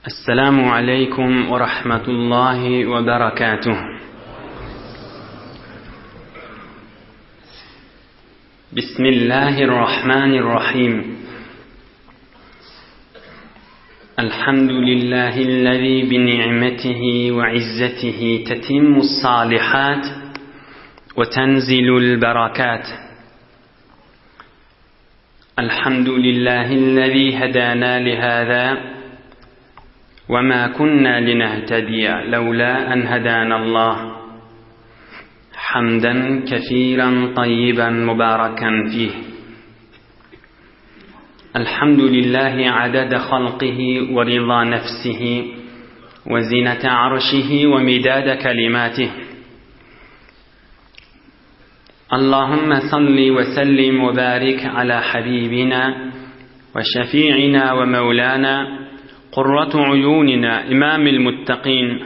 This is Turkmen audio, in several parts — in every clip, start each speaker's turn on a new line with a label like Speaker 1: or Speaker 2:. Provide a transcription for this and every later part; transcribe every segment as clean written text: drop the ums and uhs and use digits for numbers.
Speaker 1: السلام عليكم ورحمة الله وبركاته بسم الله الرحمن الرحيم الحمد لله الذي بنعمته وعزته تتم الصالحات وتنزل البركات الحمد لله الذي هدانا لهذا وما كنا لنهتدي لولا أن هدانا الله حمدا كثيرا طيبا مباركا فيه الحمد لله عدد خلقه ورضا نفسه وزنة عرشه ومداد كلماته اللهم صل وسلم وبارك على حبيبنا وشفيعنا ومولانا قرة عيوننا إمام المتقين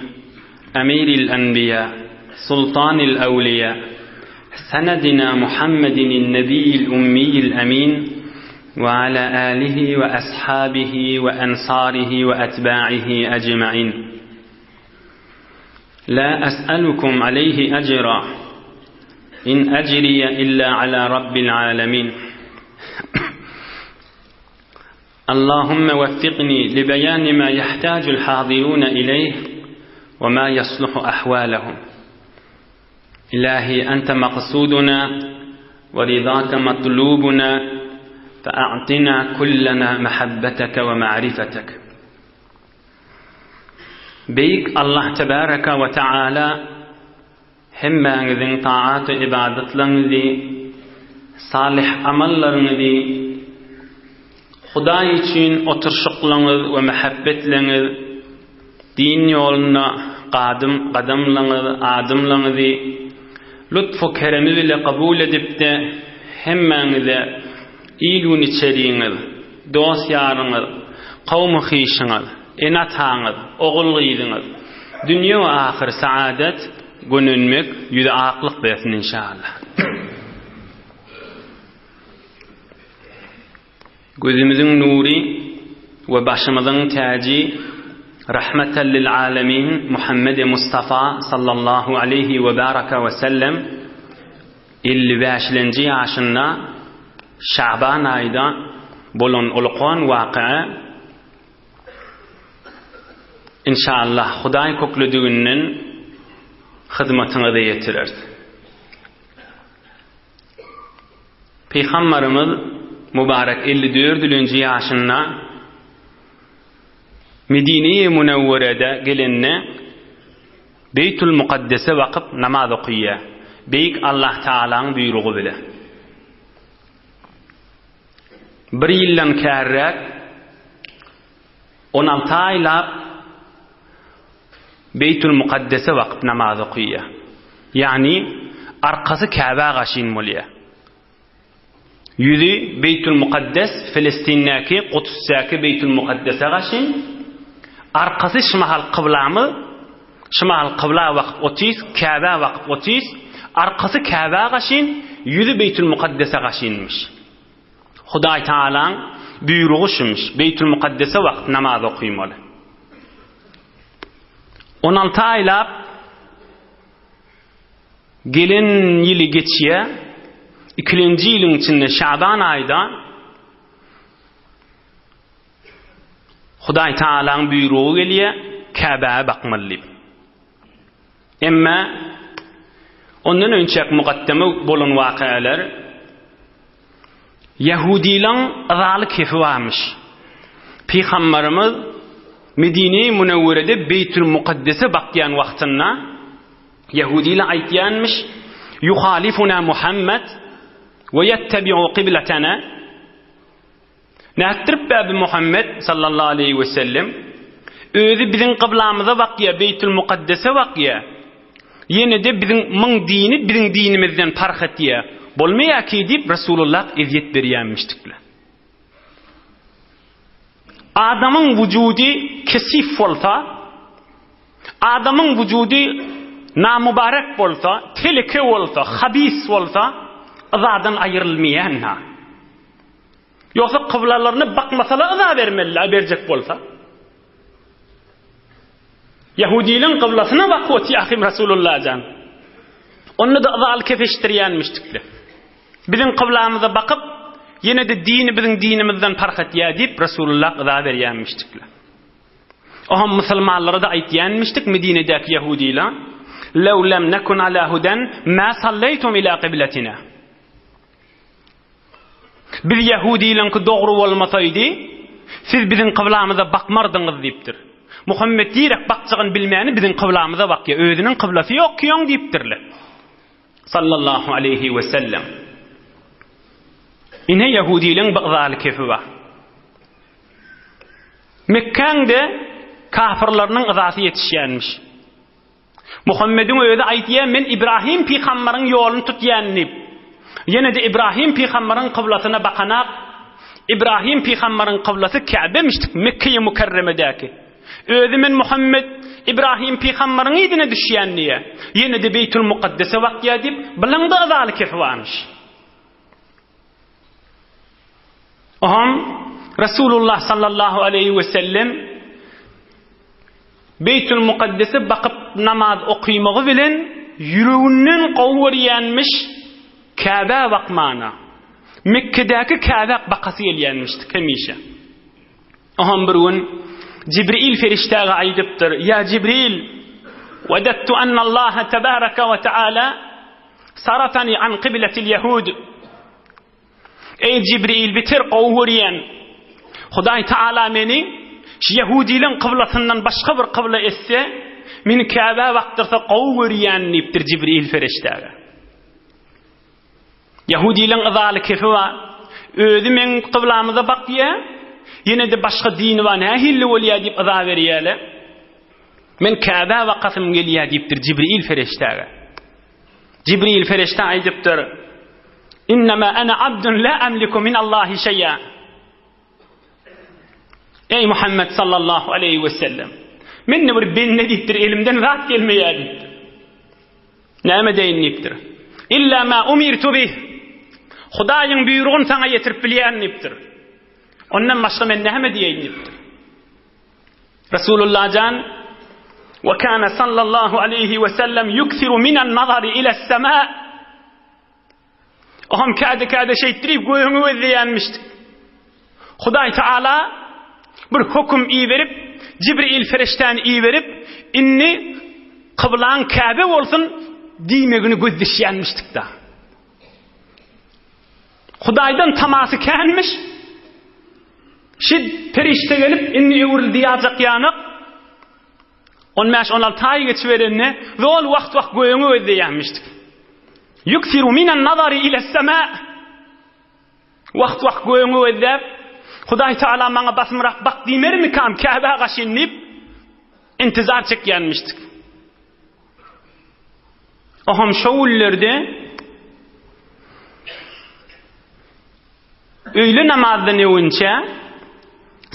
Speaker 1: أمير الأنبياء سلطان الأولياء سندنا محمد النبي الأمي الأمين وعلى آله وأصحابه وأنصاره وأتباعه أجمعين لا أسألكم عليه أجرا إن أجري إلا على رب العالمين اللهم وفقني لبيان ما يحتاج الحاضرون إليه وما يصلح أحوالهم إلهي أنت مقصودنا ورضاك مطلوبنا فأعطنا كلنا محبتك ومعرفتك Beýik Allah tebaraka we taala hemmäňiziň taat-u-ybadatlaryňyzy, salyh amallaryňyzy, Hudaý üçin oturyşyklaryňyz we mähebbetleňiz, din ýolunda gadym gadamlaryňyz, adymlaryňyzy lutf-u keremi bile kabul edip-de hemmäňize il-gün içeriňiz, dost-ýaryňyz, kowmy-hyşyňyz, ene-ataňyz, ogul-gyzyňyz dünýe we ahyr saadet, gönenmek, ýüzi aklyk bersin inşallah. Gözümiziň nury we başymyzyň täji Rahmeten lil alemin Muhammedi Mustafa sallallahu aleýhi we baraka we sellem 55-lenji ýaşynda Şaban aýda bolan ulkan wakaa Inşallah Hudaý köklediginden hyzmatyňyza ýetireris. Pygambarymyz mübarek 54-lenji ýaşynda Medine-i Münewwerede gelende Beýtul Mukaddese bakyp namaz okyýar. Beýik Allah Tagalaň buýrugy bile. Bir ýyldan kärräk, 16 aýlap Beýtul Mukaddese bakyp namaz okyýar. Ýagny arkasy Käbä gaşyn bolýar. Ýüzi Beýtul Mukaddes, Filistindäki, Kudusdäki Beýtul Mukaddese gaşyn, arkasy şu mahal kyblamyz, şu mahal kybla bakyp otyrys, Käbä bakyp otyrys, arkasy Käbä gaşyn, ýüzi Beýtul Mukaddese gaşynmyş. Hudaý Tagalaň buýrugy şumyş, Beýtul Mukaddese bakyp namaz okymaly. 16 aýlap Gelen ýyly geçýär, ikilenji ýylyň içinde Şaban aýda Hudaý Tagalaň buýrugy gelýär, Käbä bakmaly diýip. Emma ondan önçäk mukaddeme bolan wakalar Ýahudylaň yzaly kefi barmyş. Pygambarymyz Medine-i Münewwerede Beýtül Mukaddese bakýan wagtynda Ýahudylar aýtýanmyş, Ýuhalifuna Muhammed we ýettebi'u kibletena Nätdirip bä bi Muhammed sallallahu aleýhi we sellem özi biziň kyblamyza bakýa, Beýtül Mukaddese bakýa. Ýene-de biziň myň dini biziň dinimizden parh etýä. Bolmaýa ki diýip Resulullah ezýet berýänmişdikler. Adamyň wujudy kesif bolsa, adamyň wujudy namubarek bolsa, teleke bolsa, habis bolsa, yzadan aýrylmaýan-da. Ýogsa kyblalaryna bakmasalar yza bermeli-dä berjek bolsa. Ýahudylaryň gyblasyna bakyp otyr ahym Rasulullah jan. Onda-da yzaly kefeşdirýänmişdikle. Biziň kyblamyza bakyp, ýene-de dini biziň dinimizden parh etýär diýip Rasulullah yza berýänmişdikle. Oňa musulmanlara-da aýtýanmyşdyk Medinedäki ýahudylar, Lew lem nekun ala huden ma salleýtum ila kyblatina. Biz ýahudylaryňky dogry bolmasaýdy, siz biziň kyblamyza bakmardyňyz diýipdir. Muhammet direk bakjagyny bilmäni biziň kyblamyza bakýar, özüniň kyblasy ýok ki oň diýipdirler. Sallallahu aleýhi we sellem. Ine ýahudylaryň bir yzaly kefi bar. Mekgäň-de kafyrlarynyň yzasy ýetişýänmiş. Muhammediň özi aýdýar, men Ibrahim pygambaryň ýoluny tutýan diýip. Ýene-de Ibrahim pygambaryň kyblasyna bakanak, Ibrahim pygambaryň kyblasy Käbemişdik, Mekgeýi Mükerremedäki. Özi men Muhammet Ibrahim pygambaryň yzyna düşýän diýýär. Ýene-de Beýtul Mukaddese bakýar diýip, bulaň-da yzaly kefi barmyş. Oňam Resulullah sallallahu aleýhi we sellem Beýtül Mukaddese bakyp namaz okymagy bilen ýüreginden gowy görýänmiş Käbä bakmana. Mekgedäki Käbä bakasy gelýänmişdik hemişe. Oňam bir gün Jibril ferişdäge aýdypdyr: "Ýa Jibril, wedettu annallaha tebaraka we taala Sarafani an kybletil ýehud. Eý Jibril biter gowy görýän. Hudaý Taala meni şu ýehudileň kyblasyndan başga bir kybla etse, meni Käbä bakdyrsa gowy görýän diýipdir Jibril ferişdäge. Ýehudileň yzaly kefi bar. Özi meň kyblamyza bakýa, ýene-de başga dini bar, nähili bolýa diýip yza berýärler. Men Käbä bakasym gelýär diýipdir Jibril ferişdäge. Jibril ferişde aýdypdyr, Innema ene abdun la emliku min Allahi şeý'a. Eý Muhammed sallallahu aleýhi we sellem. Men ne bir bende diýipdir, elimden zat gelmeýär diýipdir. Näme deýin diýipdir. Illa ma umirtu bih. Hudaýyň buýrugyny saňa ýetirip bilýän diýipdir. Ondan başga men näme diýeýin diýipdir. Resulullah jan we kana sallallahu aleýhi we sellem yuksiru minan nazari iles sema Oham käde-käde şeýtdirip gögüňi gözleýänmişdik. Hudaý Teala bir höküm iberip, Jibril ferişdäni iberip, indi kyblaň Käbe bolsun diýmegini gözleşýänmişdik-da. Hudaýdan tamasy känmiş. Şit perişde gelip, indi öwrüldi ýazjak ýanak. On bäş-on alty aý geçiberende, zol wagt-wagt gögüňi gözleýärmişdik. Ýuksiru minan nazary iles-sema. Wagt-wagt gögüňi gözläp, Hudaý Taala maňa basymrak bak diýmermikam, Käbä gaşyn diýip, intizar çekýänmişdik. Oham şo günlerde Öýle namazdan öwünçä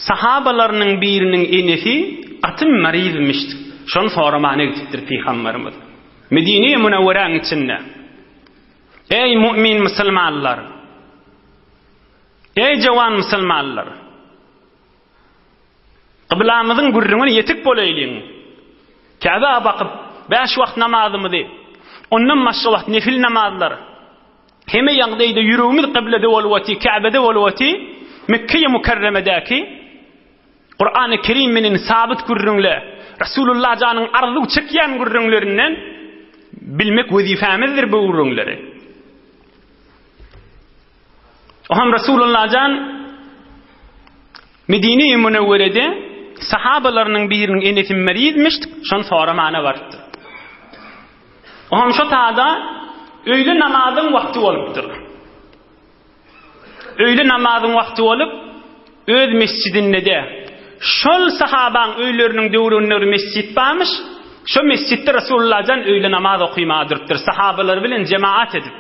Speaker 1: sahabalarynyň biriniň enesi gaty maryzmyş. Şony soramana gidipdir pygamberimiz. Medine-i Münewweräň içinde. Eý mu'min musulmanlar! Eý jowan musulmanlar! Kyblamyzyň gürrüňine ýetik bolaýlyň. Käbä bakyp, bäş wagt namazymyzy, ondan başga wagt nefil namazlar, heme ýagdaýda ýüregimiz kyblada bolup oty, Käbede bolup oty, Mekge-i Mükerremedäki Kurany Kerim menen sabyt gürrüňle, Resulullah janyň arzuw çekýän gürrüňlerinden bilmek wezipemizdir bu gürrüňleri. Oňam Resulullah jan Medine-i Münewwerede sahabalarynyň biriniň enesi merizmiş, şony soramana barypdyr. Oňam şo tada öýle namazyň wagty bolupdyr. Öýle namazyň wagty bolup, öz mesjidinde-de şol sahabaň öýleriniň döwründe bir mesjit barmyş, şo mesjitde Resulullah jan öýle namaz okymaga durupdyr, sahabalary bilen jemaat edip.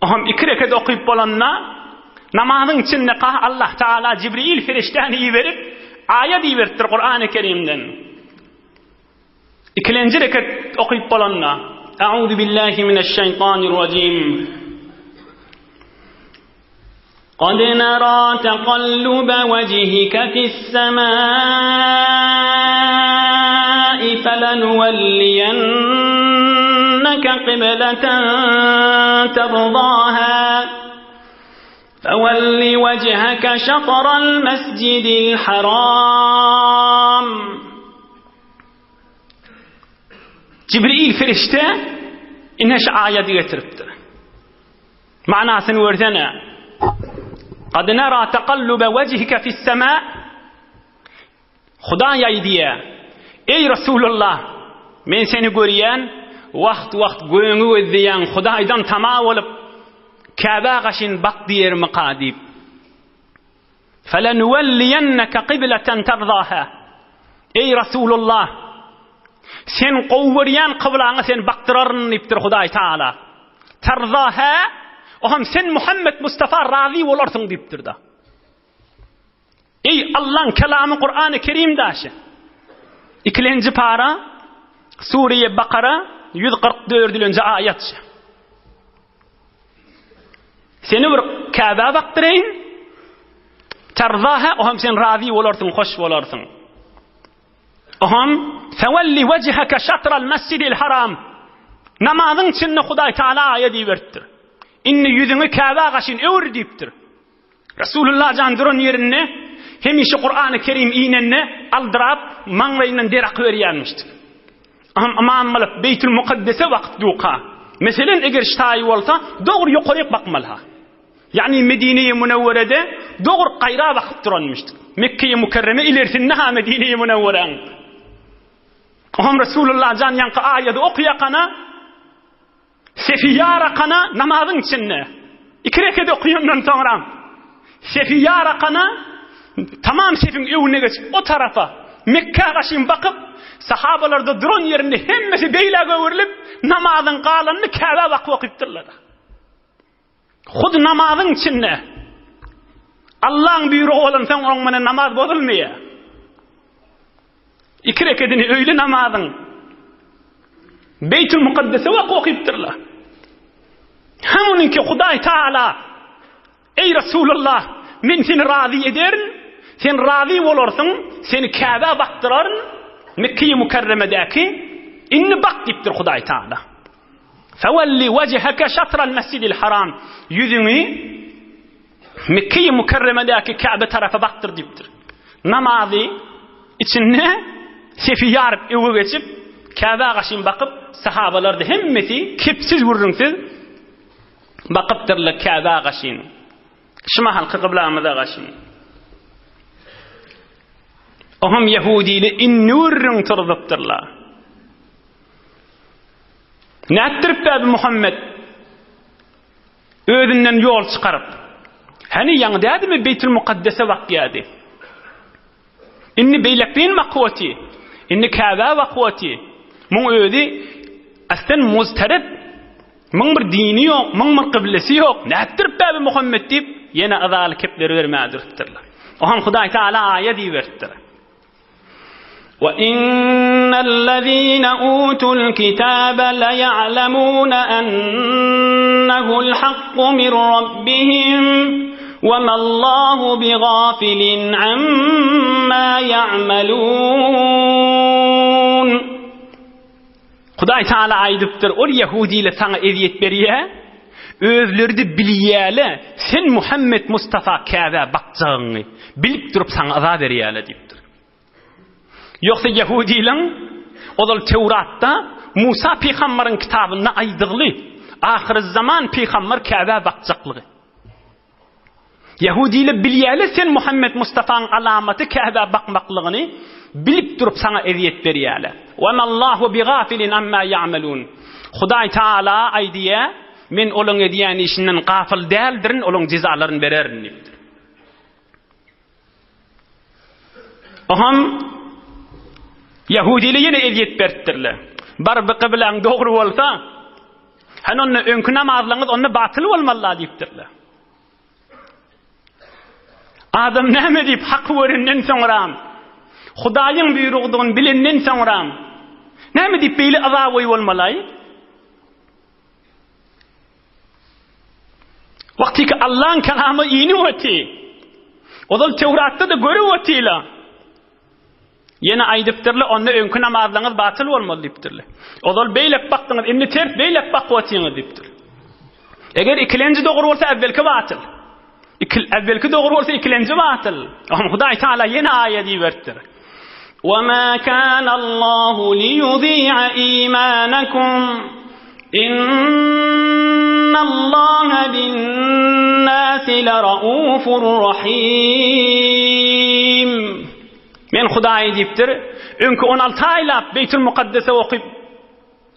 Speaker 1: Oňam iki reket okyp bolanda, namazyň içinde kah Allah Taala Jibril perişdäni iberip, aýat iberipdir Kurany Kerimden. Ikilenji reket okyp bolanda, A'udhu billahi mineşşeýtanirrajim. Kad nara taqalluba wejhike fis-semaa. Felenuwelliyenneke qibleten terdaha. Fewelli wejheke şatral mescidil haram. Jibril ferişte ine şu aýady getiripdir. Manasyny görsene. Kad nara taqallube wejhike fis-sema. Hudaý aýdýar, Eý Resulullah, men seni görýän, wagt-wagt gögüňi gözleýäň, Hudaýdan tama bolup, Käbä gaşyn bak diýermika diýip. Felenuwelliyenneke qibleten terzaha. Eý Resulullah, sen gowy görýän kyblaňa seni bakdyraryn diýipdir Hudaý Taala. Terzaha, o hem sen Muhammet Mustafa razy bolarsyň diýipdir-de. Eý Allaň kelamy Kurany Kerim daşy. Ikilenji para Suriye Bakara 144-nji aýat. Seni bir Käbä bakdyraýyn. Terzaha o hem sen razy bolarsyň, hoş bolarsyň. O hem fewelli wejheke şatral mescidil haram. Namazyň içinde Hudaý Taala aýat iberipdir. Indi ýüzüňi Käbä gaşyn öwür diýipdir. Resulullah jan duran ýerinde hemişe Kurany Kerim inende aldyrap maňlaýyndan der akyberýärmişdi. Aham ymam bolup Beýtül Mukaddese bakyp duka. Meselen eger ştaýy bolsa dogry ýokaryk bakmaly ha. Ýagny Medine-i Münewwerede dogry gaýra bakyp duranmyşdy. Mekge-i Mükerreme ilersinde ha Medine-i Münewweräň. Aham Resulullah jan ýaňky aýady okaýakana Sefi ýarakana namazyň içinde iki reket okaýandan soňra sefi ýarakana tamam sefiň öňüne geçip o tarapa Mekgä gaşyn bakyp sahabalarda duran ýerinde hemmesi beýläk öwrülip namazyň galanyny Käbä bakyp okypdyrlar. Hut namazyň içinde Allaň buýrugy bolansoň oň bilen namaz bozulmaýar. Iki rekedini öýle namazyň Beýtül Mukaddese wak okypdyrlar. Hem onuňki Hudaý Taala Eý Resulullah, men seni razy ederin, sen razy bolarsyň, seni Käbä bakdyraryn, Mekge-i Mükerremedäki, indi bak diýipdir Hudaý Taala. Fewelli wejheke şatral mesjidil haram. Ýüzüňi Mekge-i Mükerremedäki Käbe tarapa bakdyr diýipdir. Namazy içinde sefi ýaryp öwe geçip, Käbä gaşyn bakyp, sahabalar-da hemmesi kepsiz gürrüňsiz bakypdyrlar Käbä gaşyn. Şu mahalky kyblamyza gaşyn. Oňam ýehudili indi gürrüň turzup-dyrlar. Nätdirip bäbi Muhammet özünden ýol çykaryp? Häni ýaňy dädimi Beýtül Mukaddese bakýady. Indi beýlekleýin bakyp oty. Indi Käbä bakyp oty. Muň özi aslen muztarip. Muň bir dini ýok, muň bir kyblesi ýok. Nätdirip bäbi Muhammet diýip, ýene yzaly kepleri bermäge durupdyrlar. Oňam Hudaý Taala aýat iberipdir. Wa innellezine utul kitabe leýa'lemune ennehul hakku min rabbihim we mallahu bigafilin amma ýa'melun. Hudaý Taala aýdypdyr, ol ýehudiler saňa ezýet berýär, özleri-de bilýärler, sen Muhammet Mustafa Käbä bakjagyňy bilip durup saňa yza berýärler diýipdir. Ýogsa ýehudileň ozal Töwratda Musa pygambaryň kitabynda aýdygly, ahyrzaman pygambar Käbä bakjaklygy. Ýehudiler bilýärler sen Muhammet Mustafaň alamaty Käbä bakmaklygyny bilip durup saňa ezýet berýärler. Wa mallahu bigafilin amma ýa'melun. Hudaý Taala aýdýar, men olaň edýän işinden gafyl däldirin, olaň jezalaryny bererin diýipdir. Oňam Ýehudiler ýene ezýet beripdirler. Bar bu kyblaň dogry bolsa, hany onda öňki namazlaryňyz onda batyl bolmaly diýipdirler. Adam näme diýip haky görenden soňra, Hudaýyň buýrugydygyny bilenden soňra, näme diýip beýle yzagoý bolmaly? Wagtyky Allaň kelamy inip oty. Ozal Töwratda-da görüp otyla. Ýene aýdypdyrlar, onda öňki namazlaryňyz batyl bolmaly diýipdirler. Ozal beýlek bakdyňyz, indi ters beýlek bakyp otyňyz diýipdir. Eger ikilenji dogry bolsa äwwelki batyl. Ikil, äwwelki dogry bolsa ikilenji batyl. Oňa Hudaý Taala ýene aýat iberipdir. Wa ma kana Allahu liyudi'a imanakum Inna Allaha bin-nasi laraufur rahim. Men Hudaý diýipdir, öňki 16 aýlap Beýtul Mukaddese okyp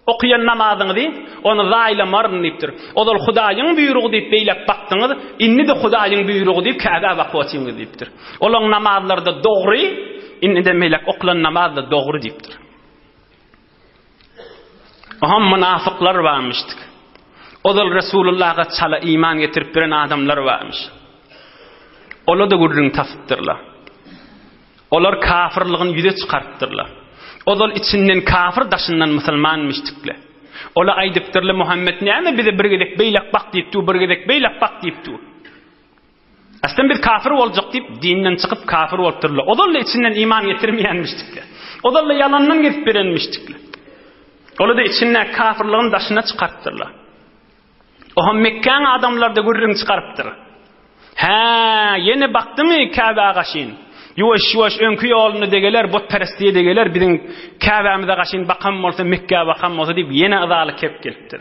Speaker 1: okaýan namazyňyzy, ony zaýlamaryn diýipdir. Ozal Hudaýyň buýrugy diýip beýläk bakdyňyz, indi-de Hudaýyň buýrugy diýip Käbä bakyp otyňyz diýipdir. Olaň namazlary-da dogry, indiden beýläk okalan namaz-da dogry diýipdir. Oňam mynafyklar barmyşdyk. Ozal Resulullaha çala iman getirip biren adamlar barmyş. Ola-da gürrüň tapypdyrlar. Olar kafirligini ýüze çykarypdyrlar. Ozal içinden kafir, daşyndan musulmanmyşdykle. Ola aýdypdyrlar, Muhammet näme bize bir gezek beýlek bak diýip dur, bir gezek beýlek bak diýip dur. Aslynda biz kafir boljak diýip, dinden çykyp kafir bolupdyrlar. Ozal-da içinden iman getirmeýänmişdikler. Ozal-da ýalandan gezip berenmişdikler. Olar-da içindäki kafirligiň daşyna çykarypdyrlar. Oha Mekgäň adamlary-da gürrüň çykarypdyr. Hä, ýene bakdymy Käbä gaşyn? Ýuwaş-ýuwaş öňki ýoluna degeler, butperestliğe degeler, biziň Käbämize gaşyn bakan bolsa, Mekgä bakan bolsa diýip, ýene yzaly kep gelipdir.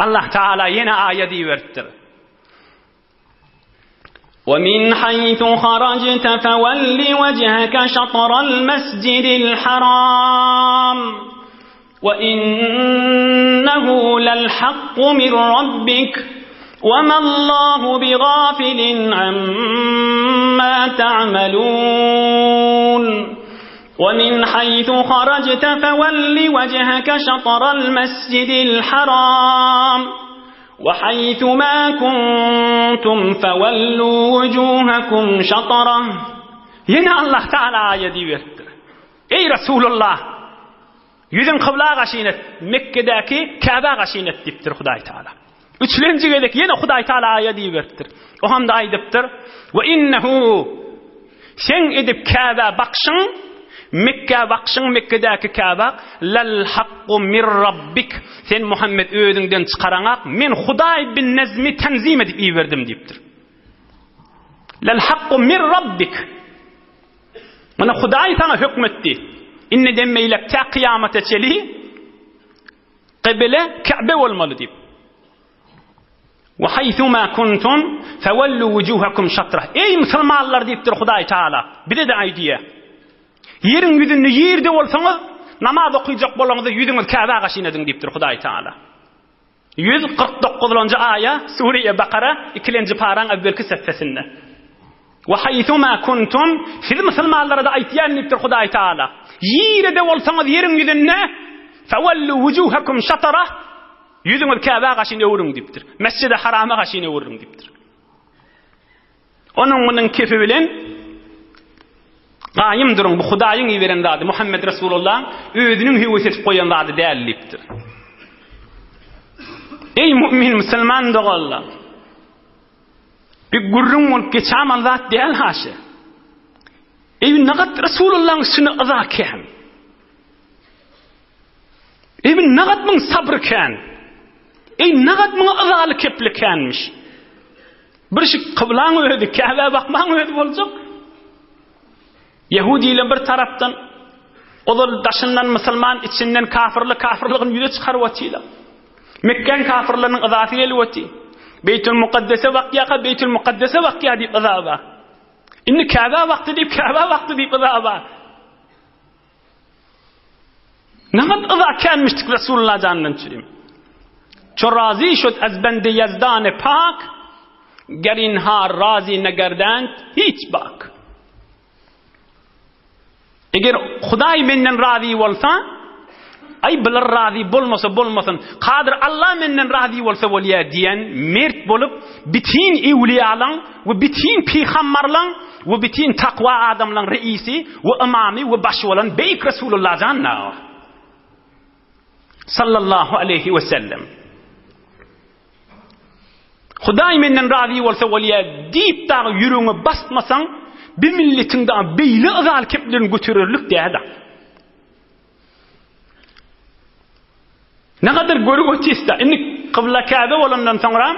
Speaker 1: Allah Taala ýene aýat iberipdir. ومن حيث خرجت فول وجهك شطر المسجد الحرام وإنه للحق من ربك وما الله بغافل عما تعملون ومن حيث خرجت فول وجهك شطر المسجد الحرام وحيث ما كنتم فولوا وجوهكم شطره Ýene Allah Taala aýat iberipdir. Eý Resulullah! Ýüzüň kybla gaşyn et, Mekgedäki Käbä gaşyn et diýipdir Hudaý Taala. Üçlenji gezek ýene Hudaý Taala aýat iberipdir. O hem-de aýdypdyr: "Ve innehu Seň edip Käbä bakşyň, Mekgä bakşyň, Mekgedäki Käbä, lel hakku mir rabbik. Sen Muhammet özüňden çykaraňak, men Hudaý bin nezmi tenzim edip iberdim diýipdir. Lel hakku mir rabbik. Mana Hudaý saňa hökmetdi. Indiden beýläk tä kyýamata çeli kybile Käbe bolmaly diýip. Ve haythuma kuntum fewellu wujuhakum şatrah. Eý musulmanlar diýipdir Hudaý Taala. Bize-de aýdýar. Ýeriň ýüzünde ýerde bolsaňyz, namaz okyjak bolaňyzda ýüzüňiz Käbä gaşyn ediň diýipdir Hudaý Taala. 149-njy aýa, Sure-i Bakara, ikilenji paraň äwwelki sefesinde. Ve haythuma kuntum, siz musulmanlara-da aýtýan diýipdir Hudaý Taala. Ýerde bolsaňyz ýeriň ýüzünde fewellu wujuhakum şatrah. Ýüzüňizi Käbä gaşyn öwrüň diýipdir. Mesjidi Harama gaşyn öwrüň diýipdir. Onuň munuň kefi bilen gaýym duruň, bu Hudaýyň iberen zady, Muhammed Resulullah özüniň höwes edip goýan zady däl diýipdir. Eý mu'min musulman doganlar! Bir gürrüň bolup geçäman zat däl haşy. Eý nagat Resulullah'yň üstüne yza kän. Eý nagat muň sabry kän. Eý nagat muňa yzaly kepli känmiş. Bir şu kyblaň özi, Käbä bakmaň özi boljak. Ýehudiler bir tarapdan ozal daşyndan musulman, içinden kafirlik, kafirligini ýüze çykaryp otylar. Mekgäň kafirleriniň yzasy gelip oty. Beýtül Mukaddese bakýarka, Beýtül Mukaddese bakýar diýip yza bar. Indi Käbä bakdy diýip, Käbä bakdy diýip yza bar. Nagat yza känmişdik Resulullah jandan çürim. Ço razy şod az bende ýazdany pak, ger inha razy negerdent hiç bak. Eger Hudaý menden razy bolsa, aý bular razy bolmasa bolmasyn, Kadyr Allah menden razy bolsa bolýar diýen mert bolup, bitin ewliýalaň we bitin pygambarlaň we bitin takwa adamlaň reisi we ymamy we başy bolan beýik Resulullah jan dagy. Sallallahu aleýhi we sellem. Hudaý menden razy bolsa bolýar diýip dagy ýüregiňe basmasaň, Bir milletiň da beýle yzaly keplerini götererlik däl-de. Ne kadar görüp otyrys-da, indi kybla Käbe bolandan soňra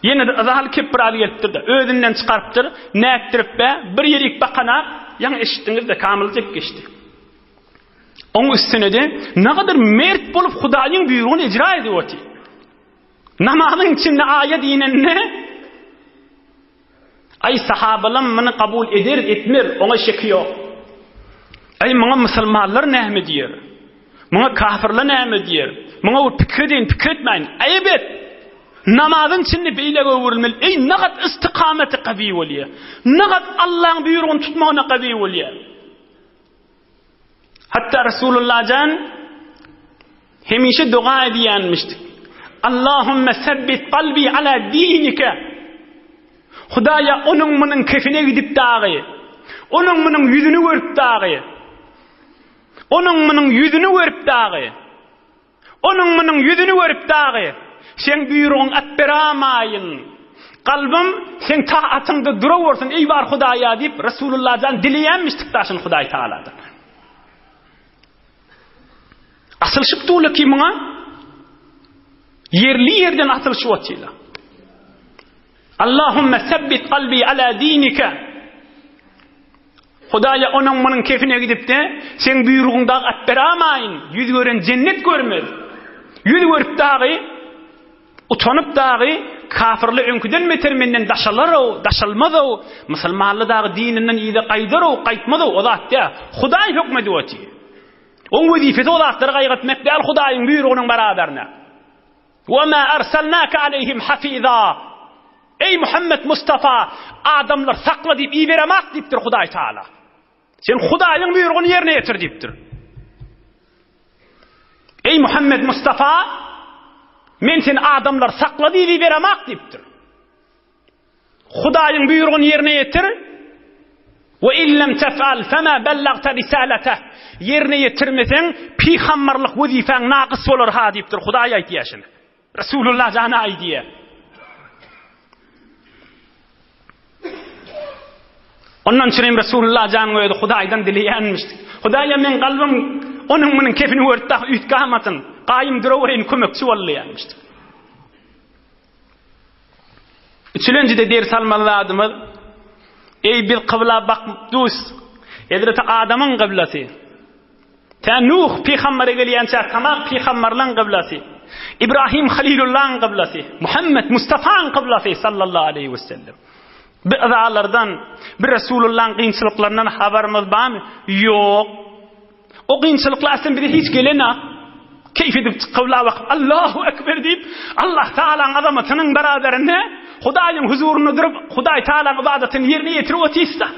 Speaker 1: ýene-de yzaly kep biraz gelipdir-de, özünden çykarypdyr, nätdirip be, bir ýerik bakanak, ýaňy eşitdiňiz-de, Kamyljek geçdi. Oň üstüne-de ne kadar mert bolup Hudaýyň buýrugyny icra edip otyr. Namazyň içinde aýat inende, Aý sahabalam muny kabul eder etmer oňa şeki ýok. Aý muňa musulmanlar näme diýer? Muňa kafirler näme diýer? Muňa bir pikir edeýin pikir etmäýin. Aýyp et. Namazyň içinde beýle öwrülmeli. Eý nagat istikameti gawy bolýar. Nagat Allaň buýrugyny tutmagyna gawy bolýar. Hatda Resulullah jan hemişe doga edýänmişdik. Allahümme sebbit kalbi ala dinike. Hudaýa onuň munuň kefine gidip dagy, onuň munuň ýüzüni görüp dagy, onuň munuň ýüzüni görüp dagy, Onuň munuň ýüzüni görüp dagy, Seň buýrugyň atberamaýyn. Kalbym Seň taatyňda durawersin, eý bar Hudaýa diýip, Resulullah jan dileýänmişdik daşyny Hudaý Tagaladan. Asylyşyp durlar ki muňa ýerli ýerden asylyşyp otyrlar. Allahümme sebbit kalbi ala dinike. Hudaýa onuň munuň kefine gidip-de, Seň buýrugyň dagy at beramaýyn, ýüz gören jennet görmez. Ýüz görüp dagy, utanyp dagy, kafyrly öňküden beter menden daşalar-ow, daşalmaz-ow, musulmanly dagy dininden yza gaýdar-ow, gaýtmaz-ow, o zat däl. Hudaý hökm edip otyr. Oň wezipesi o zatlary gaýgytmak däl Hudaýyň buýrugynyň barabarine. Wa ma arsalnaka aleyhim hafiza. Eý Muhammet Mustafa, adamlar sakla diýip iberemak diýipdir Hudaý Taala. Sen Hudaýyň buýrugyny ýerine ýetir diýipdir. Eý Muhammet Mustafa, men seni adamlar sakla diýip iberemak diýipdir. Hudaýyň buýrugyny ýerine ýetir. We illem tef'al fema bellagta risalatah. Ýerine ýetirmeseň, pygamberlik wezipäň nakys bolar ha diýipdir. Hudaý aýtýar şuny. Resulullah jana aýdýar. Ondan üçin hem Resulullah janyň özi Hudaýdan dileýänmiş. Hudaýa men kalbym onuň munuň kefini görüp dagy üýtgamasyn. Gaýym durawereýin kömekçi bol diýýänmiş. Üçülenjide ders almaly zadymyz, eý biz kybla bakyp dus, Hezreti Adamyň kyblasy, tä Nuh pygambere gelýänçä tamam pygamberleň kyblasy, Ibrahim Halilullaň kyblasy, Muhammet Mustafaň kyblasy sallallahu aleýhi we sellem. Bi yzalardan, bi Resulullaň kynçylyklaryndan habarymyz barmy? Ýok. O kynçylyklar aslynda bize hiç gelenok. Keýp edip kybla bakyp Allahu Ekber diýip, Allah Tagalaň azamatynyň beraberinde Hudaýyň huzurynda durup, Hudaý Tagalaň ybadatyny ýerine ýetirip otyrys-da.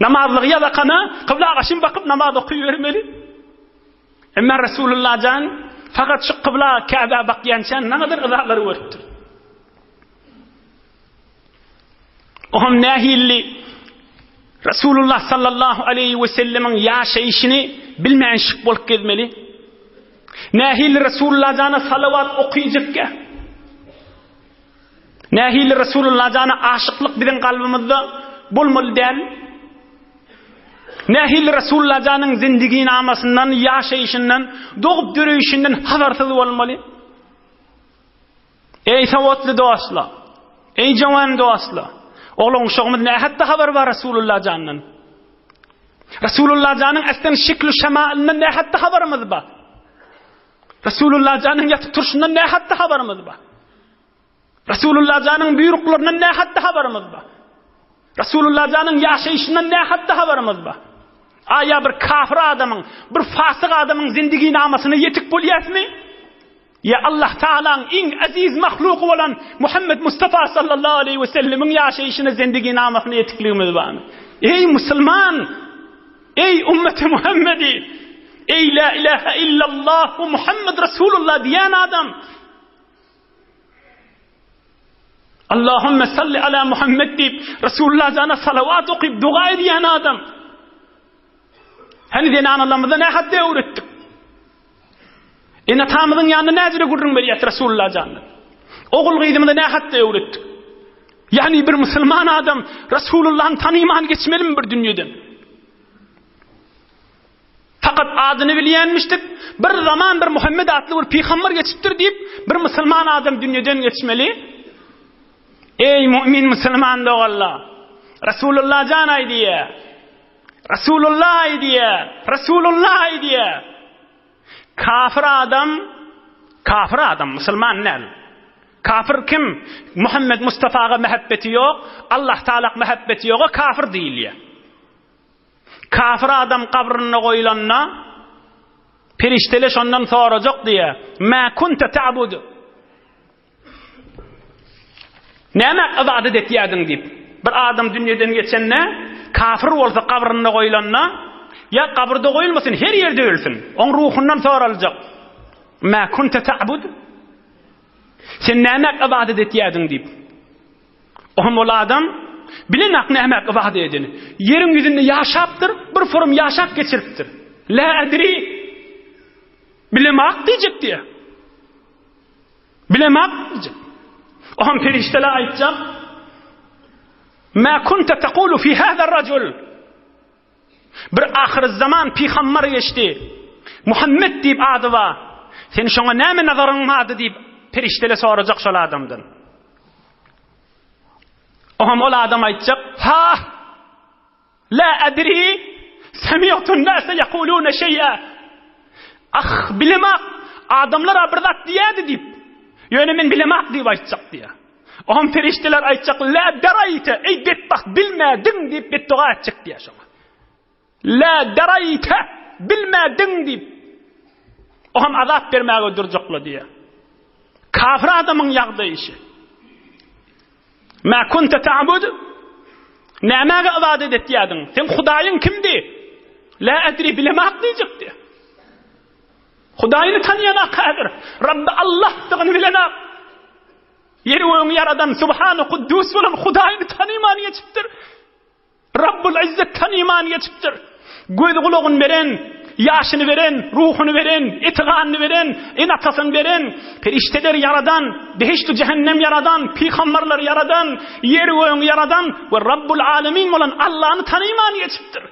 Speaker 1: Namazlygy ýazakana kybla gaşyn bakyp namaz okybermeli. Emma Resulullah jan fakat şu kybla Käbä bakýança nägadar yzalary görüpdir. Oňam nähili Resulullah sallallahu aleýhi we sellemiň ýaşaýşyny bilmän şyk bolup gezmeli? Nähili Resulullah jana salawat okyjakka? Nähili Resulullah jana aşyklyk biziň kalbymyzda bolmaly däl? Nähili Resulullah janyň zindiginamasyndan, ýaşaýşyndan, dogup döreýşinden habarsyz bolmaly? Eý sowatly dostlar! Eý jowan dostlar! Oglan-uşagymyz nähakda habar bar Resulullah jandan? Resulullah janyň äslen şekli şemailyndan nähakda habarymyz bar? Resulullah janyň ýatyp turşundan nähakda habarymyz bar? Resulullah janyň buýruklaryndan nähakda habarymyz bar? Resulullah janyň ýaşaýşyndan nähakda habarymyz bar? Aýa bir kafir adamyň, bir fasyk adamyň zindiginamasyna ýetik bolýasmy? Ýa Allah Tagalaň iň eziz mahluky bolan Muhammed Mustafa sallallahu aleýhi we sellemiň ýaşaýşyna zendiginamasyna ýetikligimiz barmy? Eý musulman! Eý ummeti Muhammedi! Eý la ilaha illallah Muhammed Rasulullah diýen adam! Allahümme salli ala Muhammed diýip Rasulullah jana salawat okyp doga edýän adam! Hany zenanalarymyza nähak öwretdik? Ene-atamyzyň ýanynda näjüre gürrüň berýäs Resulullah jandan. Ogul-gyzymyza nä hakda öwretdik? Ýagny bir musulman adam Resulullahny tanyman geçmelimi bir dünýeden? Fakat adyny bilýänmişdik, bir zaman bir Muhammed atly bir pygamber geçipdir diýip, bir musulman adam dünýeden geçmeli. Eý mu'min musulman doganlar! Resulullah jan aýdýar. Resulullah aýdýar. Resulullah aýdýar. Kafir adam, kafir adam, musulman däl. Kafir kim? Muhammed Mustafaga mähebbeti ýok, Allah Taalak mähebbeti ýoga kafir diýilýär. Kafir adam gabrynda goýulanda perişdeler şondan sorajak diýýär. Ma kunta ta'budu. Nämä ybadat etýärdiň diýip. Bir adam dünýeden geçende, kafir bolsa gabrynda goýlanda, ýa gabrda goýulmasyn, her ýerde ölsün. Oň ruhundan soraljak. Mä kunte ta'bud? Sen nämä ybadat etýärdiň diýip. Oňam ol adam bilenak nämä ybadat edeni. Ýeriň ýüzünde ýaşapdyr, bir forum ýaşap geçiripdir. La adri. Bilemak diýjek diýýär. Bilemak diýjek. Oňam perişdeler aýtjak. Ma kunta taqulu fi hada rajul. Bir ahyr zaman pygamber geçdi. Muhammed diýip ady bar. Sen şoňa näme nazaryň bardy diýip perişdeler sorajak şol adamdan. Oňam ol adam aýtjak, ha La adri semi'tu an-nase yaquluna şeý'a. Ah, bilemak, adamlar-a bir zat diýýärdi diýip. Ýöne men bilemak diýip aýtjak diýýär. Oňam perişdeler aýtjak, La deraýte, eý betbagt bilmädiň diýip betdoga etjek diýýär şoňa. La deraýte, bilmädiň diýip. Oňam azap bermäge durjaklar diýýär. Kafir adamyň ýagdaýy şi. Mä kunte ta'bud? Nämäge ybadat etýärdiň? Seň Hudaýyň kimdi? La edri bilemak diýjekdi. Hudaýyny tanaýanak häzir. Rabbi Allahdygyny bilenak. Ýeri gögüň ýaradan Subhanu Kuddus bolan Hudaýyny tanyman geçipdir. Rabbul Izzet tanyman geçipdir. Göz-gulagyny beren, ýaşyny beren, ruhuny beren, eti-ganyny beren, ene-atasyny beren, perişdeleri ýaradan, behişt-u-jähennem ýaradan, pygamberleri ýaradan, ýeri-gögüňi ýaradan we Rabbul Alemin bolan Allany tanyman geçipdir.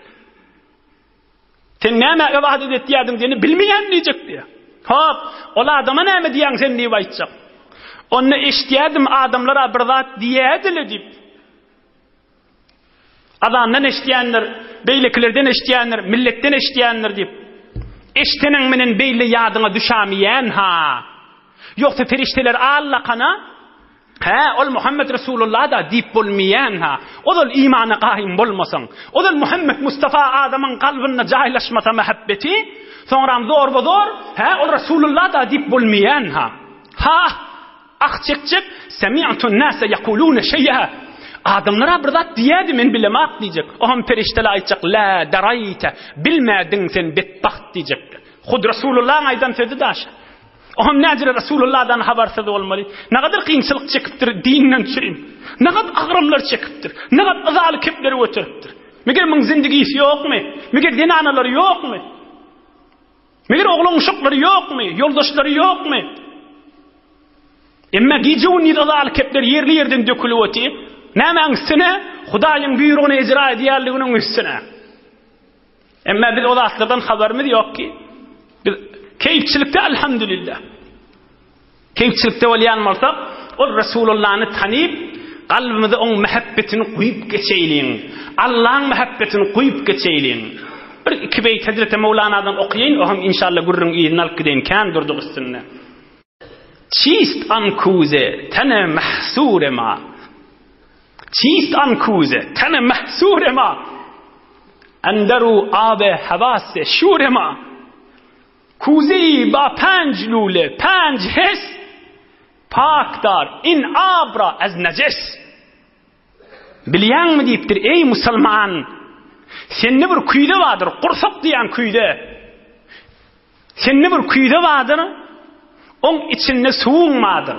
Speaker 1: Sen nämä ybadat etýärdiň diýeni bilmeýän diýjek diýýär. Hop, ol adama näme diýýäň sen diýip aýtjak. Onda eşitýärdim adamlar-a bir zat diýýärdi-le diýip. Azandan eşidýändir, beýlekilerden eşidýändir, milletden eşidýändir diýip. Eşdeniň menen beýle ýadyňa düşämiýän-ha. Ýogsa perişdeler allakana, Hä, ol Muhammet Resulullah-da diýip bolmaýan-ha. Ozal imana gaýym bolmasaň, ozal Muhammet Mustafa adamyň kalbynda jaýlaşmasa mähebbeti, soňram zorba-zor, Hä, ol Resulullah-da diýip bolmaýan-ha. Ha! Ah çekjek, Semi'tun nase ýekulune şeý'a. Adamlar-a bir zat diýýärdi, men bilemak diýjek. Oňam perişdeler aýtjak, La daraýte, bilmädiň sen betbagt diýjekler. Hut Resulullahyň aýdan sözi daş. Oňam näjire Resulullahdan habarsyz bolmaly. Nagadar kynçylyk çekipdir dinden çürim. Nagat agramlar çekipdir. Nagat yzaly kepleri göteripdir. Meger muň zindigisi ýokmy? Meger zenanalary ýokmy? Meger oglan-uşaklary ýokmy? Ýoldaşlary ýokmy? Emma gije-gündiz yzaly kepler ýerli-ýerden dökülip otyr. Nämäň üstüne? Hudaýyň buýrugyny ejra edýänliginiň üstüne. Emma biz o zatlardan habarymyz ýok ki, biz keýpçilikde alhamdulillah. Keýpçilikde bolýan bolsak, ol Resulullany tanyp, kalbymyza oň mähebbetini guýup geçeýliň. Allaň mähebbetini guýup geçeýliň. Bir iki beýt Hezreti Mowlanadan okaýyn, oňam inşallah gürrüň yzyny alyp gideýin, kän durduk üstünde. Çist an kuze tene mahsure ma. Çist an kuze tene mahsure ma. Enderu abe hewase şure ma. Kuzeyi ba panj lule, panj his, Pak dar in abra ez nejes. Bilýäňmi diýipdir, eý musulman, sende bir küýze bardyr, gursak diýen küýze. Sende bir küýze bardyr, oň içinde suwuň bardyr.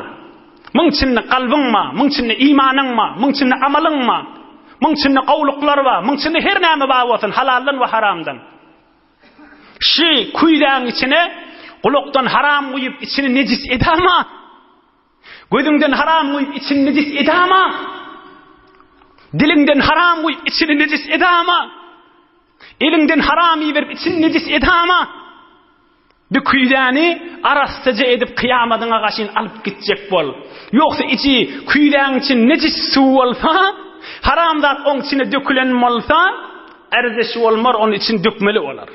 Speaker 1: Muň içinde kalbyň bar, muň içinde imanyň bar, muň içinde amalyň bar. Muň içinde gowluklar bar, muň içinde her näme bar bolsun, halaldan we haramdan. Şi küýzäň içine gulakdan haram guýup içini nejis edama. Gözüňden haram guýup içini nejis edama. Diliňden haram guýup içini nejis edama. Eliňden haram iberip içini nejis edama. Bu küýzäni arassaja edip kyýamadyňa gaşyn alyp gitjek bol. Ýogsa içi küýzäň içi nejis suw bolsa, haram zat oň içine dökülen bolsa, erzeşi bolmar, ony içini dökmeli bolar.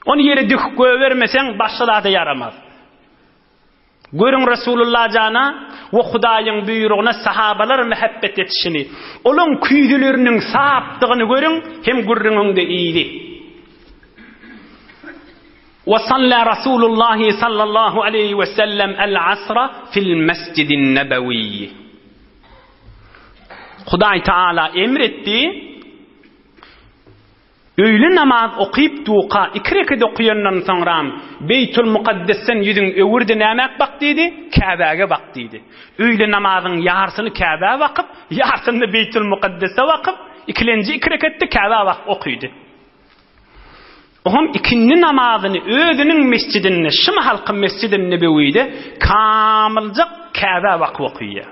Speaker 1: Ony ýere döküp goýbermeseň başga zada ýaramaz. Görüň Resulullah jana we Hudaýyň buýrugyna sahabalar mähebbet etişini, olaň küýzeleriniň sapdygyny görüň hem gürrüňiňde yzy. We salla Rasulullahi sallallahu aleýhi we sellem el-asra fil mesjidin nebewi. Hudaý Taala emr etdi. Öýle namaz okyp duka iki reket okýandan soňram Beýtul Mukaddesden ýüzüň öwür-de nämäk bak diýdi? Käbäge bak diýdi. Öýle namazyň ýarsyny Käbä bakyp, ýarsyny-da Beýtul Mukaddese bakyp, ikilenji iki reketde Käbä bakyp okydy. Oňam ikindi namazyny özüniň mesjidinde, şu mahalky Mesjidi Nebewide kamyljak Käbä bakyp okyýar.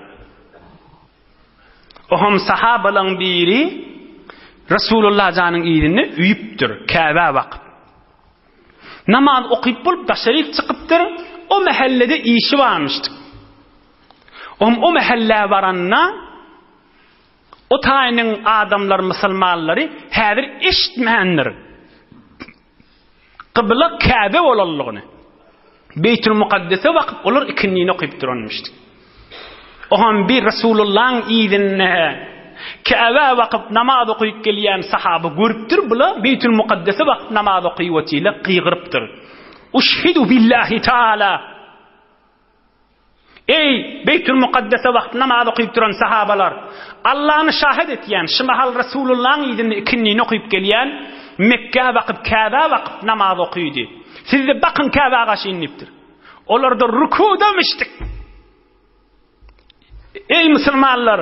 Speaker 1: Oňam sahabalaň biri Resulullah janyň yzynda üýüpdir, Käbä bakyp. Namaz okyp bolup daşaryk çykypdyr, o mähellede işi barmyşdyk. Oňam o mähellä baranda o taýynyň adamlar musulmanlary häzir eşitmändir. Kybla Käbe bolanlygyny. Beýtül Mukaddese bakyp olar ikindini okyp duranmyşdy. Oňam bir Resulullahyň yzynda Käbä bakyp namaz okyp gelýän sahaba görüpdir, bula Beýtül Mukaddese bakyp namaz okyp otyla gygyrypdyr. Uşhidu billahi taala. Eý, Beýtül Mukaddese wagt namaz okyp duran sahabalar! Allany şahyt etýän, şu mahal Resulullahyň yzynda ikindini okyp gelýän, Mekgä bakyp, Käbä bakyp namaz okydy. Siz-de bakyň Käbä gaşyn diýipdir. Olar-da rukuda mişdik. Eý, musulmanlar!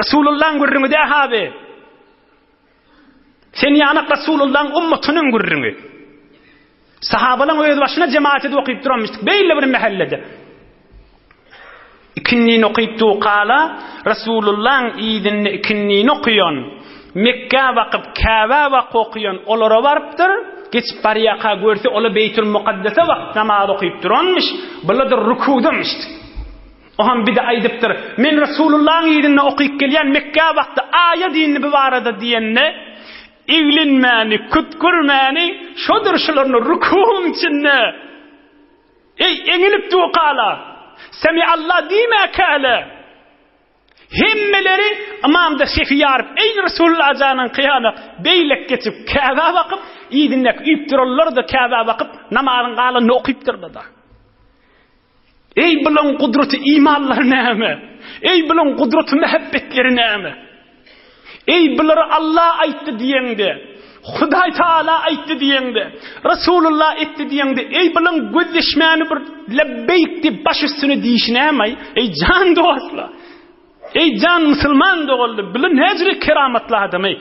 Speaker 1: Resulullahyň gürrüňi dä-ha bi. Sen ýanak Resulullahyň ummatynyň gürrüňi. Sahabalaň öz başyna jemaat edip okyp duranmyşdyk beýle bir mähellede. Ikindini okyp dukala Resulullahyň yzynda ikindini okaýan, Mekgä bakyp, Käbä bakyp okaýan olara barypdyr. Geçip barýarka görse ola Beýtul Mukaddese bakyp namaz okyp duranmyş, buladyr rukudamyşdyk. Oňam bide aýdypdyr, Men Resulullahyň yzynda okyp gelýän Mekgä bakdy, aýat indi bu barada diýende, eglenmäni, kütkürmäni, şodur şularyny rukuwyň içinde, Eý, eňilip dukala, Semiallah diýmäkäle, hemmeleri ymamda sefi ýaryp, eý Resulullah janyňky ýaly beýlek geçip Käbä bakyp, yzyndaky üýüp duranlar-da Käbä bakyp, namazyň galanyny okypdyrlar-da. Eý bulaň gudraty imanlary näme? Eý bulaň gudraty mähebbetleri näme? Eý bulara Allah aýtdy diýeňde, Hudaý Taala aýtdy diýeňde, Resulullah etdi diýeňde, eý bulaň gözleşmäni bir lebbeýk diýip baş üstüne diýişi näme? Eý jan dostlar! Eý jan musulman doganlar, bular näjüre keramatly adam eý?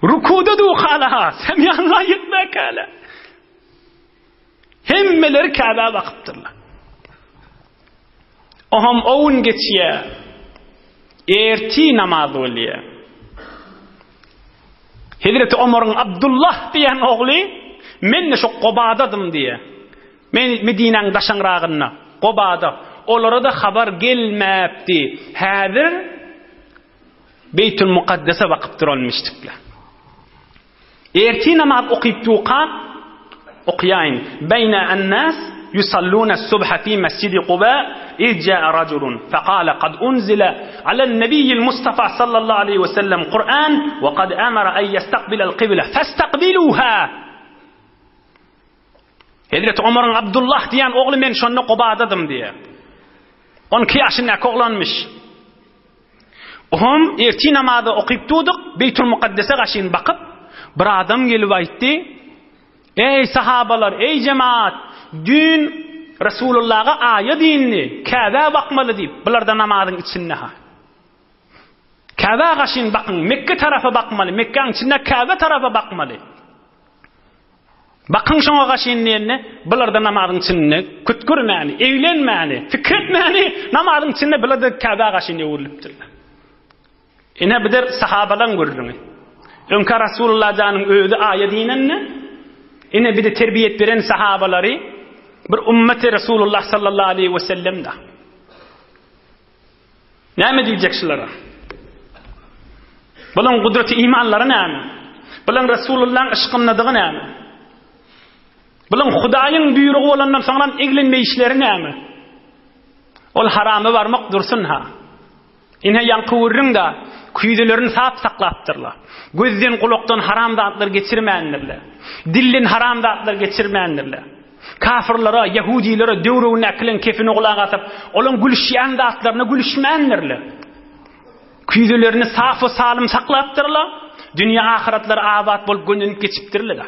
Speaker 1: Rukuda duhala, semýanla ýetmäkäle. Hemmeleri Käbä bakypdyrlar. Oham o gün geçýär. Erti namaz bolýar. Hezreti Omaryň Abdullah diýen ogly men de şu Gobadadym diýýär. Men Medinäň daşaňragynda, Gobada. Olara-da habar gelmäpdi. Häzir Beýtül Mukaddese bakyp duran müşrikler. Ertir namaz okyp durka, okaýaýyn. Beýne en-nas yusalluna as-subha fi mesjidi Kuba iz jaa rajulun faqala kad unzila alan-nabiyil Mustafa sallallahu aleýhi we sellem Kur'an we kad amara en yestakbilal qibla festaqbiluha. Hezreti Omaryň Abdullah diýen ogly men şonda Kubadadym diýýär. 12 ýaşyndaky oglanmyş. Oňam ertir namazy okyp durduk, Beýtul Mukaddese gaşyn bakyp, bir adam gelip aýtdy, Eý, sahabalar, eý, jemaat, düýn Resulullaha aýat indi, Käbä bakmaly diýip, bular-da namazyň içinde-ha. Käbä gaşyn bakyň, Mekge tarapa bakmaly, Mekgäň içinde Käbe tarapa bakmaly. Bakyň şoňa gaşyn diýende, bular-da namazyň içinde kütkürmäni, eglenmäni, pikir etmäni, namazyň içinde bular-da Käbä gaşyn öwrülipdirler. Ine bu der sahabalaň gürrüňi. Öňkä Rasulullah janyň özi aýat inende, ine bize terbiýet beren sahabalary bir ummeti Rasulullah sallallahu aleyhi ve sellem da. Näme diýjek şulara? Bulaň gudraty imanlary näme? Bulaň Resulullahyň yşkyndadygy näme? Bulaň Hudaýyň buýrugy bolandan soňram eglenmeýişleri näme? Ol harama barmak dursun ha. Ine ýaňky gürrüň-de, küýzelerini sap saklapdyrlar. Gözden, gulakdan haram zatlar geçirmändirler. Dilden haram zatlar geçirmändirler. Kafyrlara, ýahudilere döwregindäkileň kefine gulak asyp, olaň gülüşýän zatlaryna gülüşmändirler. Küýzelerini saf we salym saklapdyrlar, dünýe-ahyratlary abat bolup gönenip geçipdirler-de.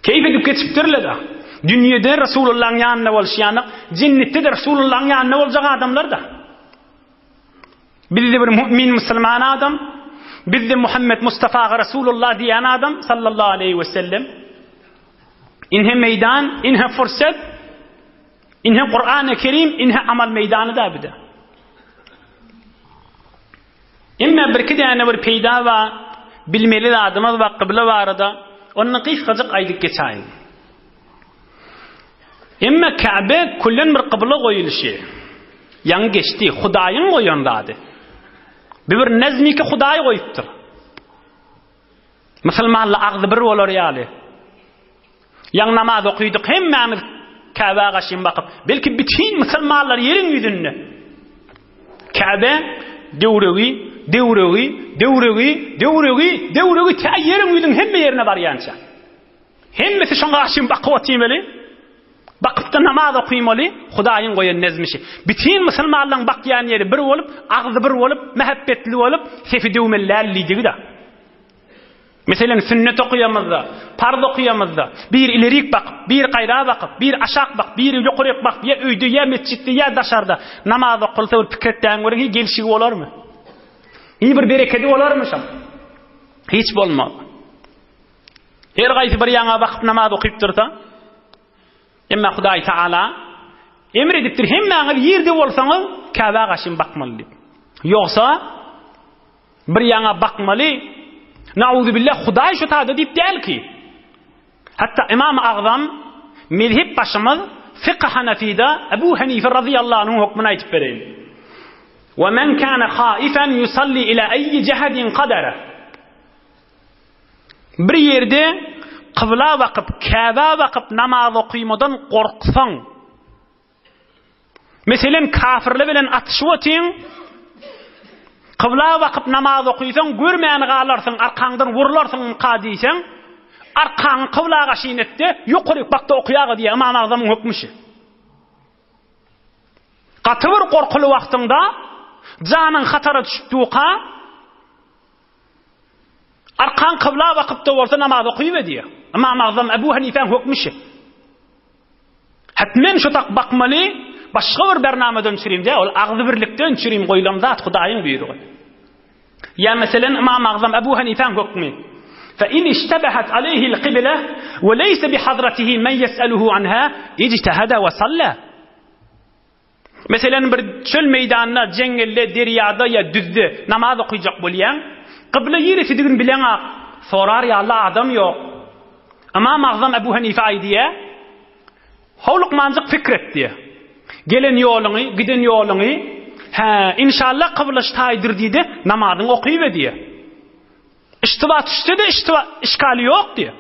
Speaker 1: Keýp edip geçipdirler-de. Dünýede Resulullahyň ýanynda bolşy ýaly, jennetde-de Resulullahyň ýanynda boljak adamlar-da. Bizde bir mu'min musulman adam, bizde Muhammed Mustafaga Resulullah diýen adam sallallahu aleyhi ve sellem. Inhe meydan, inhe fursat, inhe Kur'an-ı Kerim, inhe amal meydany da bir de. Emme birki däne bir peýda bar, bilmeli zadymyz bar kybla barada, ony gysgajyk aýdyp geçäýin. Emme Käbe küllen bir kybla goýulyşy. Ýaňy geçdi, Hudaýyň goýan zady. Bu bir nezmiki Hudaý goýupdyr. Musulmanlar agzy bir bolar ýaly. Ýaňy namaz okydyk hemmämiz Käbä gaşyn bakyp, belki bütin musulmanlar ýeriň ýüzünde. Käbe döwregi, döwregi, döwregi, döwregi, döwregi tä ýeriň ýüzüň hemme ýerine barýança. Hemmesi şoňa gaşyn bakyp otyrmaly. Bakypda namaz okymaly, Hudaýyň goýan nezmişi. Bütin musulmanlaryň bakýan ýeri bir bolup, agzy bir bolup, mähebbetli bolup, sefi döwmeli däl diýdigi-de. Meselem, sünnet okaýamyzda, parz okaýamyzda, biri ilerik bakyp, biri gaýra bakyp, biri aşak bakyp, biri ýokaryk bakyp, ýa öýde, ýa metjitde, ýa daşarda namaz okalsa bir pikir etdäň görüň, hiç gelşigi bolarmy? Hiç bir berekedi bolarmy şoň? Hiç bolmaz. Her gaýsy bir ýaňa bakyp namaz okyp dursa, emma Hudaý Taala emr edipdir, hemmäňiz ýerde bolsaňyz Käbä gaşyn bakmaly diýip. Ýogsa Bir ýaňa bakmaly, Nauzubillah, Hudaý şu taýda diýip däl ki. Hatda Ymam Agzam, mezhep başymyz, fykh Hanafida Ebu Hanife razyýallahu anhuň hökmüni aýdyp bereýin. Wa men kana haifan yusalli ila ayyi jahadin qadara. Bir ýerde kybla bakyp, Käbä bakyp namaz okymadan gorksaň, Meselem, kafirler bilen atyşyp otyň, kybla bakyp namaz okysaň, görmän galarsyň, arkaňdan wurlarsyňmyka diýseň, arkaňy kybla gaşyn et-de, ýokaryk bak-da okaýaga diýýär, Ymam Agzamyň hökmi şü. Gaty bir gorkuly wagtyňda, janyň hatara düşüp durka, arkaň kybla bakyp-da bolsa namaz okyber diýýär. Ymam Agzam Ebu Hanifäň hökmi şü. Hetmen şu tak bakmaly, başga bir bernamadan çürim däl, ol agzybirlikden çürim goýlan zat Hudaýyň buýrugy. Ýa meselen Ymam Agzam Ebu Hanifäň hökmi. Fe in iştebehat aleyhi'l kıble ve leyse bi hadratihi men yes'eluhu anha ijtehada ve salla. Meselem, bir çöl meýdanda, jeňňelde, derýada ýa düzde namaz okyjak bolýaň, kybla niresidigini bileňak, sorar ýaly adam ýok. Ymam Agzam Ebu Henife aýdýar, Howlukmanjyk pikir et diýýär. Gelen ýoluňy, giden ýoluňy, hä, inşallah kybla şu taýdyr diý-de, namazyňy okyber diýýär. Iştiba düşse-de iştiba, işgali ýok diýýär.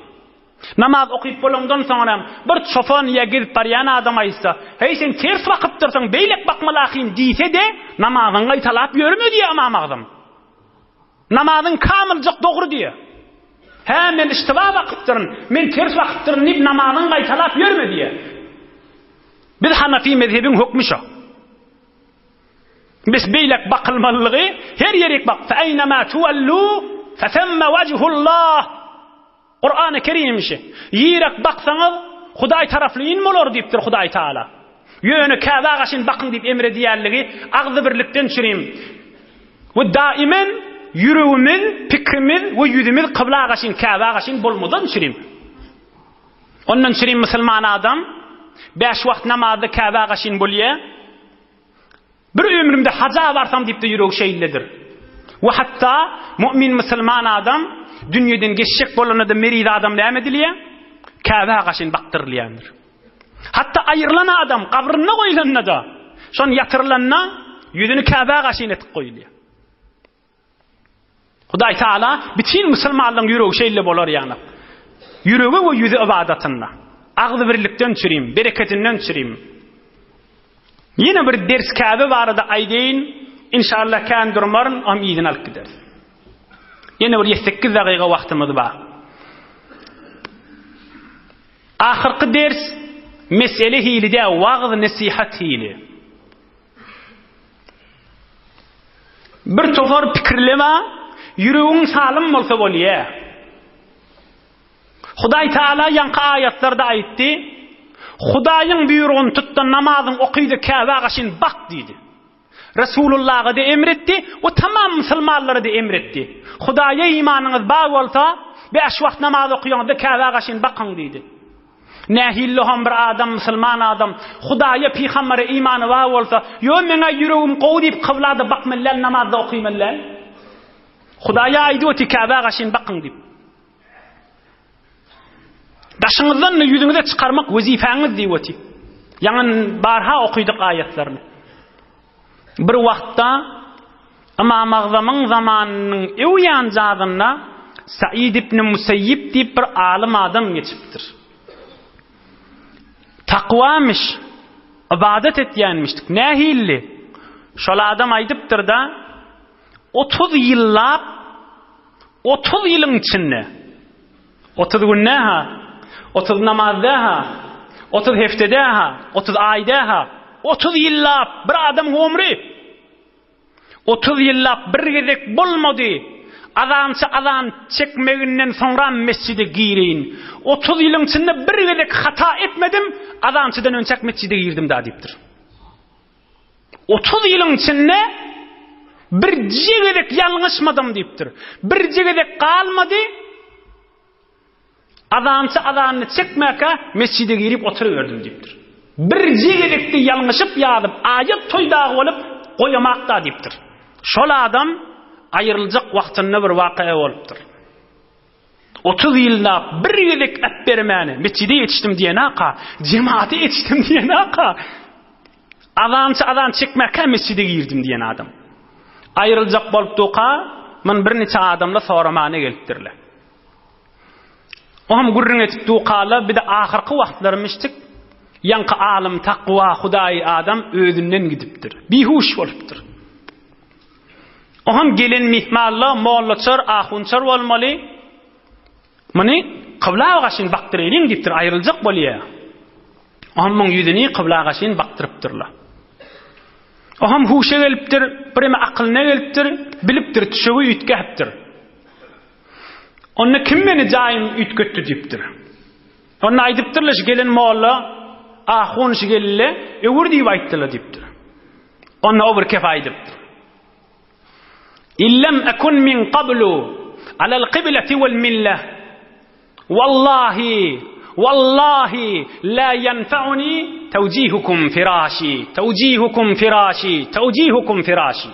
Speaker 1: Namaz okyp bolaňdan soňram bir çopan ýa gezip barýan adam aýtsa, Heý, sen ters bakypdyrsyň, beýlek bakmaly ahyn diýse-de, namazyňy gaýtalap ýörme diýýär Ymam Agzam. Namazyň kamyljak dogry diýýär. Hä, men iştiba bakypdyryn, men ters bakypdyryn diýip namazyňy gaýtalap ýörme diýýär. Biz Hanafi mezhebiň hökmi şo. Biz beýlek bakylmalylygy her ýerik bak, Fe eýnemâ tuwellû fesemme wejhullah. Kurany Kerim işi. Ýirek baksaňyz, Hudaý taraflyýyn bolar diýipdir Hudaý Taala. Ýöne Käbä gaşyn bakyň diýip emr edýänligi agzybirlikden çürim. We daimen. ýüregimiz, pikrimiz we ýüzümiz kybla gaşyn, Käbä gaşyn bolmadan çürim. Ondan çürim musulman adam bäş wagt namazda Käbä gaşyn bolýar. Bir ömrümde haja barsam diýip-de ýüregi şeýledir. We hatda mu'min musulman adam dünýeden geçjek bolanda-da meriz adam näme edilýär? Käbä gaşyn bakdyrylýandyr. Hatda aýrylan adam gabrynda goýlanda-da, şon ýatyrylanda ýüzüni Käbä gaşyn etip goýulýar. Hudaý Taala bütin musulmanlaryň ýüregi şeýle bolar ýaly. Ýüregi we ýüzi ybadatynda. Agzybirlikden çürim, bereketinden çürim. Ýene bir ders Käbe barada aýdaýyn, inşallah kän durmaryn, am yzyny alyp gideris. Ýene bir 7-8 dagyga wagtymyz bar. Ahyrky ders mesele hili däl, wagyz nesihat hili. Bir topar pikirleme, ýüregiň salym bolsa bolýa. Hudaý Taala ýaňky aýatlarda aýtdy, Hudaýyň buýrugyny tutda namazyň okyda Käbä gaşyn bak diýdi. Resulullaha-da emr etdi we tamam musulmanlara-da emr etdi. Hudaýa imanyňyz bar bolsa, bäş wagt namaz okaýaňyzda Käbä gaşyn bakyň diýdi. Nähili hom bir adam musulman adam Hudaýa pygambere imany bar bolsa, ýo meňä ýüregim gowy diýip kyblada bakmaly däl namazda okymaly däl. Hudaýa aýdyp otyr Käbä gaşyn bakyň diýip. Daşyňyzdan-da ýüzüňize çykarmak wezipäňiz diýip otyr. Ýaňy barha okydyk aýatlaryny. Bir wagtda Ymam Agzamyň zamanynyň öň ýanjazynda Said ibn Museýýip diýip bir alym adam geçipdir. Takwamyş, ybadat etýänmişdik. Nähilli? Şol adam aýdypdyr-da, 30 ýyllap, 30 ýylyň içinde 30 gün dä-ha, 30 namaz dä-ha, 30 hepde dä-ha, 30 aý dä-ha, 30 ýyllap bir adamyň ömri 30 ýyllap bir gezek bolmady, azançy azan çekmeginden soňram mesjide gireýin. 30 ýylyň içinde bir gezek hata etmedim, azançydan önçäk mesjide girdim da diýipdir. 30 ýylyň içinde birje gezek ýalňyşmadym diýipdir. Birje gezek galmady. Azançy azanyny çekmäkä mesjide girip oturyberdim diýipdir. Birje gezekde ýalňyşyp ýazyp, aýat toý dagy bolup goýamakda diýipdir. Şol adam aýryljak wagtynda bir waka bolupdyr. 30 ýyllap bir gezek äpbermäni mesjide ýetişdim diýenaka, jemata ýetişdim diýenaka, azançy azan çekmäkä mesjide girdim diýen adam. Aýryljak bolup duka, mun birniçe adamla soramana gelipdirler. Oňam gürrüň edip dukala, bir-de ahyrky wagtlarymyşdyk, ýaňky alym, takwa, hudaýy adam özünden gidipdir. Bihuş bolupdyr. Oňam gelen myhmanla mollaçar, ahunçar bolmaly. Muny kybla gaşyn bakdyraýlyň diýipdir, aýryljak bolýar. Oňam muň ýüzüni kybla gaşyn bakdyrypdyrlar. Oňam huşa gelipdir, bireme akylyna gelipdir, bilipdir, düşegi üýtgäpdir. Onda kim meni jaýym üýtgetdi diýipdir. Onda aýdypdyrlar şu gelen molla ahun şu gelile öwür diýip aýtdylar diýipdir. Onda o bir kef aýdypdyr. Illem ekun min qablu alal qiblati wal millah. Wallahi wallahi la yanfa'uni tawjihukum firashi tawjihukum firashi tawjihukum firashi.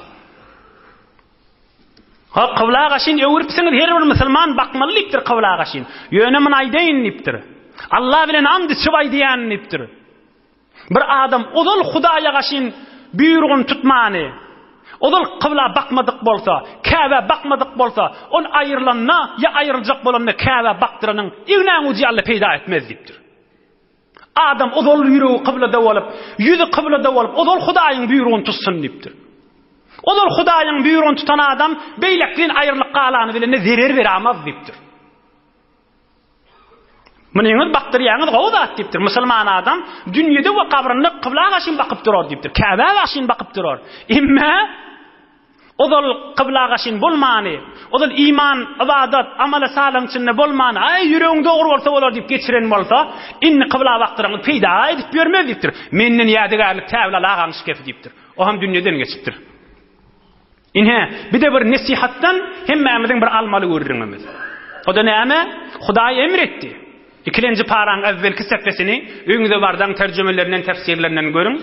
Speaker 1: Ha, kybla gaşyn öwüripsiňiz, her bir musulman bakmaly diýipdir kybla gaşyn. Ýöne muny aýdaýyn diýipdir. Allah bilen and içip aýdýan diýipdir. Bir adam ozal Hudaýa gaşyn buýrugyny tutmany, ozal kybla bakmadyk bolsa, Käbä bakmadyk bolsa, ol aýrylanda ýa aýryljak bolanda Käbä bakdyranyň ignäň ujy Alla peýda etmez diýipdir. Adam ozal ýüregi kyblada bolup, ýüzi kyblada bolup, ozal Hudaýyň buýrugyny tutsun diýipdir. Ozal Hudaýyň buýrugyny tutan adam beýlekden aýrylyp galany bilende zerer beramaz diýipdir. Munyňyz bakdyrýaňyz gowy zat diýipdir. Musulman adam dünýede we gabrynda kybla gaşyn bakyp durar diýipdir. Käbä gaşyn bakyp durar. Emme Ozal kybla gaşyn bolmany, ozal iman, ybadat, amaly salyhyň içinde bolmany, aý, ýüregiň dogry bolsa bolar diýip geçiren bolsa, indi kybla bakdyraňyz peýda edip ýörmez diýipdir. Menden ýadygärlik täwil al agaň şikefi diýipdir. O hem dünýeden geçipdir. Ine, bir-de bir nesihatdan hemmämiziň bir almaly gürrüňimiz. O-da näme? Hudaý emr etdi. Ikilenji paraň äwwelki sähfesini öýüňize bardaň terjümelerinden, tefsirlerinden görüň.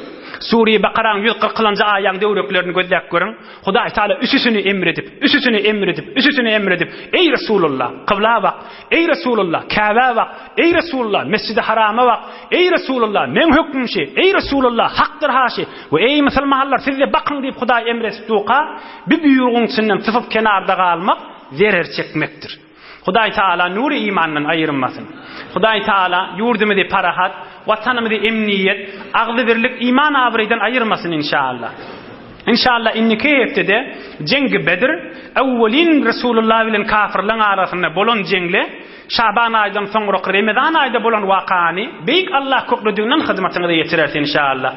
Speaker 1: Sure-i Bakaraň 140-njy aýaň döwreklerini gözläp görüň. Hudaý Taala üsüsini emr edip, üsüsini emr edip, üsüsini emr edip, Eý Resulullah, kybla bak! Eý Resulullah, Käbä bak! Eý Resulullah, Mesjidi Harama bak! Eý Resulullah, meň hökmüm şi! Eý Resulullah, hakdyr ha şi! We eý musulmanlar, siz-de bakyň diýip Hudaý emr edip durka, bi buýrugyň içinden sypyp kenarda galmak zerer çekmekdir. Hudaý Taala nury imandan aýyrmasyn. Hudaý Taala ýurdumyzy parahat, watanymyzy emniýet, agzybirlik, iman abraýdan aýyrmasyn inşallah. Inşallah indiki hepdede Jeňgi Bedr, awwelin Resulullah bilen kafirleň arasynda bolan jeňle, Şaban aýdan soňraky Remezan aýda bolan wakany Beýik Allah köklediginden hyzmatyňyza ýetireris inşallah.